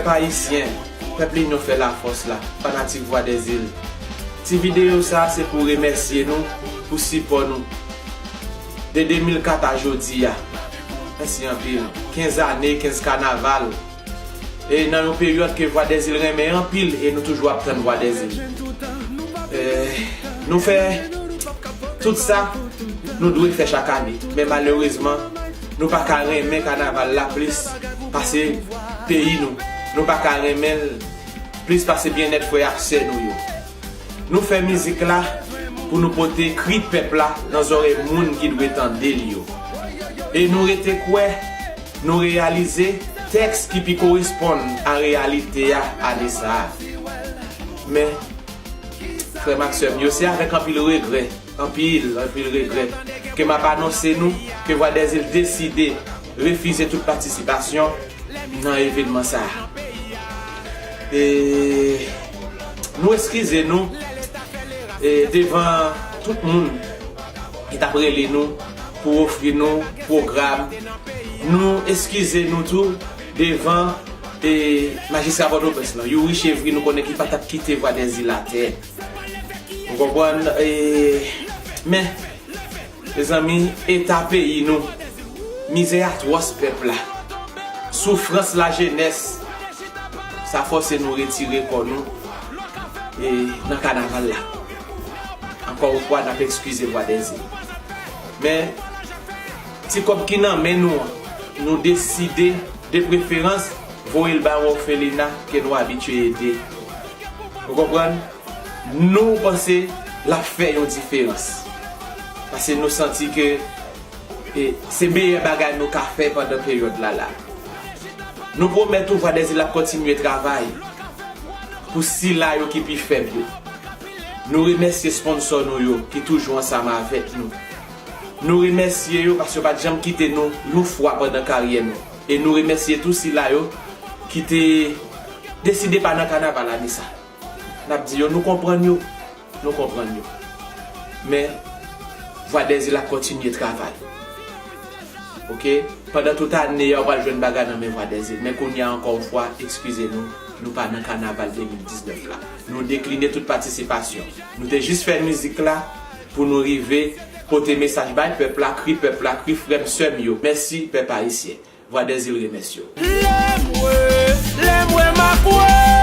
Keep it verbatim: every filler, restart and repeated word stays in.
Pèp ayisyen, pèp Linyon fè lafòs la, fanatik Vwadèzil. Ti videyo sa a se pou remèsye nou pou sipò nou. De de mil kat a jodi a. Mèsi anpil. Kenz ane, kenz kanaval. E nan yon peryòd ke Vwadèzil renmen anpil e nou toujou ap tann Vwadèzil. Eh, nou fè tout sa nou dwe fè chak ane. Men malerezman, nou pa ka renmen kanaval la plis pase peyi nou. Nou pa ka renmen l plis pase byennèt frè ak sè nou yo. Nou fè mizik la pou nou pote kri pèp la nan zòrèy moun ki dwe tande l yo. E nou rete kwè, nou reyalize tèks ki pi koresponn a reyalite a ane sa a. Men, frè m ak sè m yo, se avèk anpil regrè, anpil, anpil regrè, ke m ap anonse nou ke Vwadèzil deside refize tout patisipasyon nan evenman sa a. E nou eskize nou, e, devan tout moun ki t ap rele nou pou ofri nou pwogram. Nou eskize nou tou devan, e, majistra Pòtoprens lan, Youri Chevry, nou konnen ki pa t ap kite Vwadèzil atè. Ou konprann? E, men, mezanmi, eta peyi nou, mizè atwòs pèp la, soufrans lajenès, sa fòse nou retire kò nou, e, nan kanaval la. Ankò yon fwa, n ap eskize Vwadèzil. Men, ti kòb ki nan men nou an, nou deside, de preferans, voye l bay yon òfelina ke nou abitye ede. Ou konprann? Nou panse l ap fè yon diferans. Paske nou santi ke, e, se meyè bagay nou ka fè pandan peryòd la la. Nou pwomèt ou Vwadèzil ap kontinye travay pou sila yo ki pi fèb yo. Nou remèsye sponsò nou yo ki toujou ansanm avèk nou. Nou remèsye yo paske yo pa t janm kite nou yon fwa pandan karyè nou. E nou remèsye tou sila yo ki te deside pa nan kanaval ane sa. N ap di yo, nou konprann yo, nou konprann yo. Men, Vwadèzil ap kontinye travay. Oke? Pandan tout ane a, w pral jwenn bagay nan men Vwadèzil. Men kounye a, ankò yon fwa, eskize nou, nou pa nan kanaval de mil diznèf la. Nou dekline tout patisipasyon. Nou te jis fè mizik la pou nou rive pote mesaj bay pèp la, kri pèp la, kri frè m, sè m yo. Mèsi, pèp ayisyen. Vwadèzil remèsye w. Lè m wè, lè m wè m a kwè.